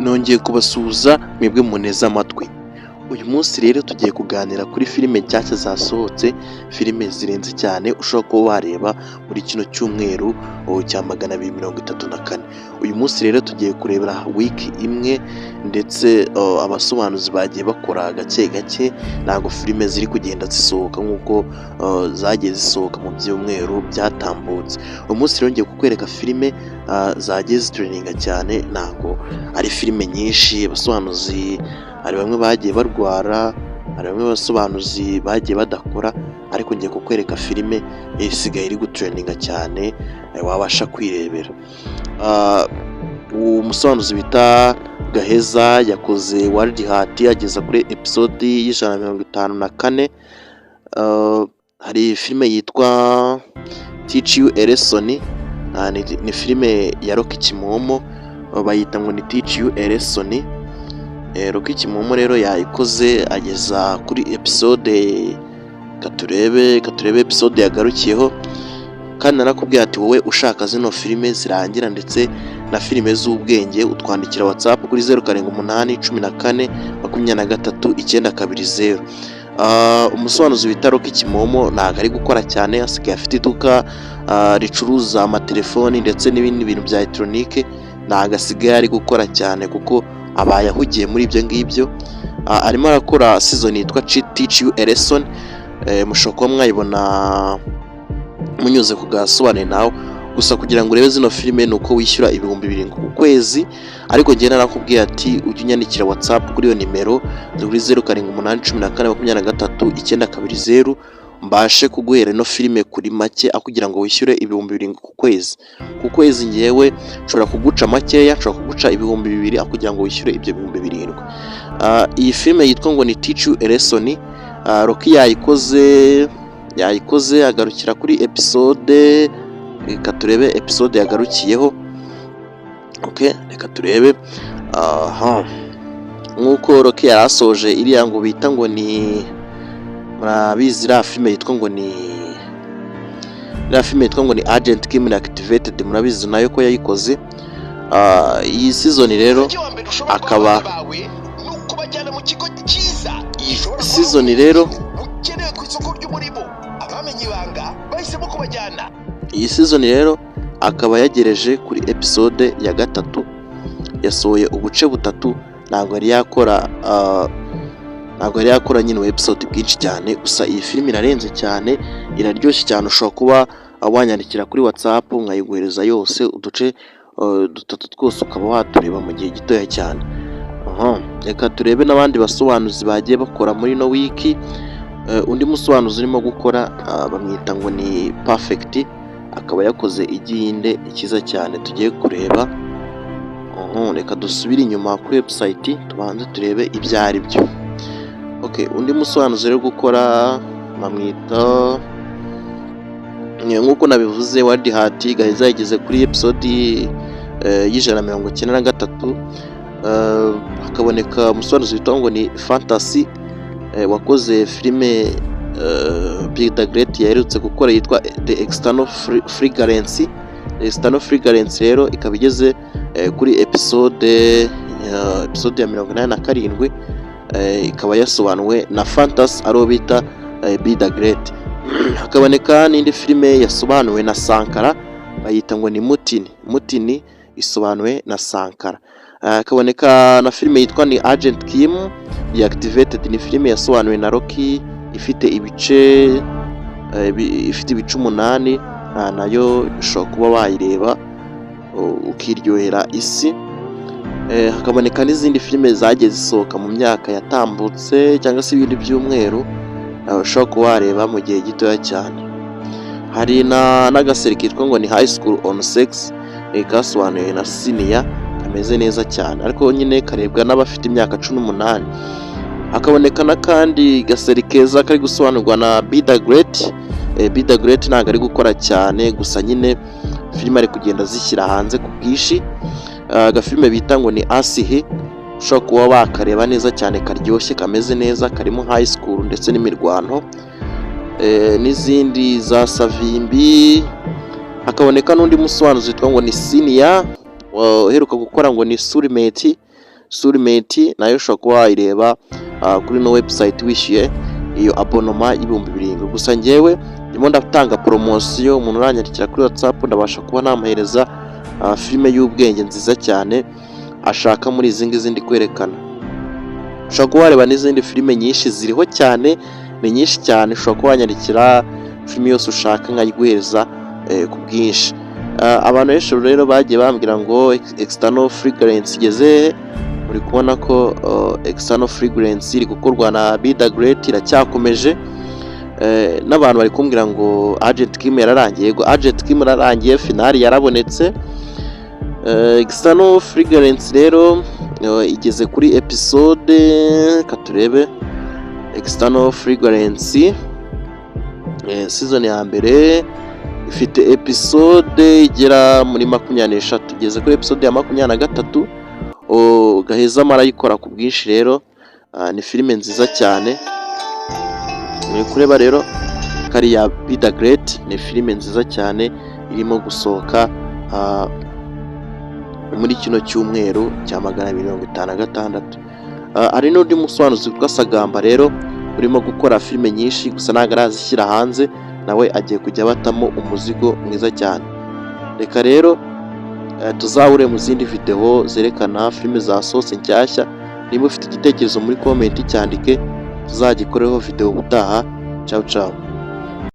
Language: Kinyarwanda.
Nongeye kubasuhuza mwebwe muneze amatwi. Uyu munsi rero tugiye kuganira kuri filime nshyashya zasohotse, filime zirenze cyane ushobora kuba wareba muri kino cyumweru cya 234. Uyu munsi rero tugiye kurebera wiki imwe ndetse abasobanuzi bagiye bakora gake gake, ntabwo filime ziri kugenda zisohoka nk'uko zagiye zisohoka mu byumweru byatambutse. Uyu munsi rero ngiye kukwereka filime zagiye zitrendinga cyane, ntabwo ari filime nyinshi, abasobanuzi hari bamwe bagiye barwara, hari bamwe basobanuzi bagiye badakora, ariko ngiye kukwereka filime isigaye iri gutrendinga cyane wabasha kwirebera. Uwo musobanuzi bita Gaheza yakoze Wild Heart ageza kuri episode y'154. Hari filime yitwa Teach You a Lesson, ni filime ya Rocky Kimomo, bayita ngo ni Teach You a Lesson. Rocky Kimomo rero yayikoze ageza kuri episode, reka turebe episode yagarukiyeho. Kandi narakubwiye ati wowe ushaka zino filime zirangira ndetse na filime z'ubwenge, utwandikira WhatsApp kuri 0781443920. Umusobanuzi bita Rocky Kimomo ntabwo ari gukora cyane, asigaye afite iduka ricuruza amatelefoni ndetse n'ibindi bintu bya elegitoronike, ntabwo asigaye ari gukora cyane kuko abaye ahugiye muri ibyo ngibyo. Arimo arakora season yitwa Teach You a Lesson, mushobora kuba mwayibona munyuze ku gasobanuye nawe. Gusa kugira ngo urebe zino filime ni uko wishyura 7000 ku kwezi, ariko njye narakubwiye ati ujye unyandikira WhatsApp kuri iyo nimero, kuri 0781443920, mbashe kuguhera ino filime kuri make, aho kugira ngo wishyure 7000 ku kwezi. Ku kwezi ngewe nshobora kuguca makeya, nshobora kuguca 2000 aho kugira ngo wishyure ibyo 7000. Iyi filime yitwa ngo ni Teach You a Lesson, Rocky yayikoze agarukira kuri episode, reka turebe episode yagarukiyeho. Okay, reka turebe. Aha, nk'uko Rocky yari asoje iriya ngo bita ngo ni, murabizi, iriya filime yitwa ngo ni Agent Kim Reactivated, murabizi nayo ko yayikoze. Iyi season rero akaba iyi season rero bukenewe ku isoko ry'umurimo, abamenye ibanga bahisemo kubajyana. Iyi season rero akaba yagereje kuri episode ya gatatu, yasohoye ubuce butatu, ntabwo yari yakora nyine episode bwinshi cyane. Gusa iyi filime irarenze cyane, iraryoshye cyane, ushobora kuba wanyandikira kuri WhatsApp nkayiguhereza yose, uduce dutatu twose ukaba watureba mu gihe gitoya cyane. Aha, reka turebe n'abandi basobanuzi bagiye bakora muri ino wiki. Undi musobanuzi urimo gukora bamwita ngo ni Perfect, akaba yakoze igihinde cyiza cyane tugiye kureba. Reka dusubire inyuma kuri website tubanze turebe ibyo ari byo. Okay, undi musobanuzi rero gukora bamwita, nk'uko nabivuze, Wild Heart Gaheza yageze kuri episode y'193. Hakaboneka umusobanuzi witwa ngo ni Fantasy, wakoze filime Big the Great yaherutse gukora yitwa The External Fragrance. The External Fragrance rero ikaba igeze kuri episode ya 87, ikaba yasobanuwe na Fantasy ariwo bita Be The Great. Hakaboneka n'indi filime yasobanuwe na Sankara, bayita ngo ni Mutini. Mutini isobanuwe na Sankara. Hakaboneka na filime yitwa ni Agent Kim Reactivated, ni filime yasobanuwe na Rocky, ifite ibice 8, nayo ushobora kuba wayireba ukiryohera isi. Hakaboneka n'izindi filime zagiye zisohoka mu myaka yatambutse cyangwa se ibindi byumweru ushobora kuba wareba mu gihe gitoya cyane. Hari n'agaseri kitwa ngo ni High School on Sex, kasobanuwe na Siniya, kameze neza cyane ariko nyine karebwa n'abafite imyaka 18. Hakaboneka n'akandi gaseri keza kari gusobanurwa na Be The Great. Be The Great ntabwo ari gukora cyane, gusa nyine filime ari kugenda zishyira hanze ku bwinshi. Agafilime bita ngo ni Asihe, ushobora kuba wakareba neza cyane, karyoshye, kameze neza, karimo high school ndetse n'imirwano, n'izindi za Savimbi. Hakaboneka n'undi musobanuzi witwa ngo ni Siniya, uheruka gukora ngo ni Soulmate. Soulmate nayo ushobora kuba wayireba kuri ino website wishyuye iyo abonnement y'7,000. Gusa njyewe ndimo ndatanga poromosiyo, umuntu uranyandikira kuri WhatsApp ndabasha kuba namuhereza filime y'ubwenge nziza cyane ashaka muri izi ngizi ndi kwerekana. Ushobora kuba wareba n'izindi filime nyinshi ziriho cyane, ni nyinshi cyane. Ushobora kuba wanyandikira filime yose ushaka nkayiguhereza ku bwinshi. Abantu benshi rero bagiye bambwira ngo External Fragrance igeze hehe? Muri kubona ko External Fragrance iri gukorwa na Bida Great, iracyakomeje. N'abantu bari kumbwira ngo Agent Kim yararangiye. Yego, Agent Kim yararangiye, finale yarabonetse. External Fragrance rero igeze kuri episode, katurebe, External Fragrance season ya mbere ifite episode igera muri 23, igeze kuri episode ya 23. Gaheza arayikora ku bwinshi rero. Ni filime nziza cyane muri kureba rero, kariya Bida Great ni filime nziza cyane irimo gusohoka muri kino cyumweru cya 256. Hari n'undi musobanuzi witwa Sagamba rero urimo gukora filime nyinshi, gusa ntabwo arazishyira hanze, nawe agiye kujya abatamo umuzigo mwiza cyane. Reka rero tuzahure mu zindi videwo zerekana filime zasohotse nshyashya. Niba ufite igitekerezo muri comment cyandike, tuzagikoreho videwo ubutaha. Ciao ciao.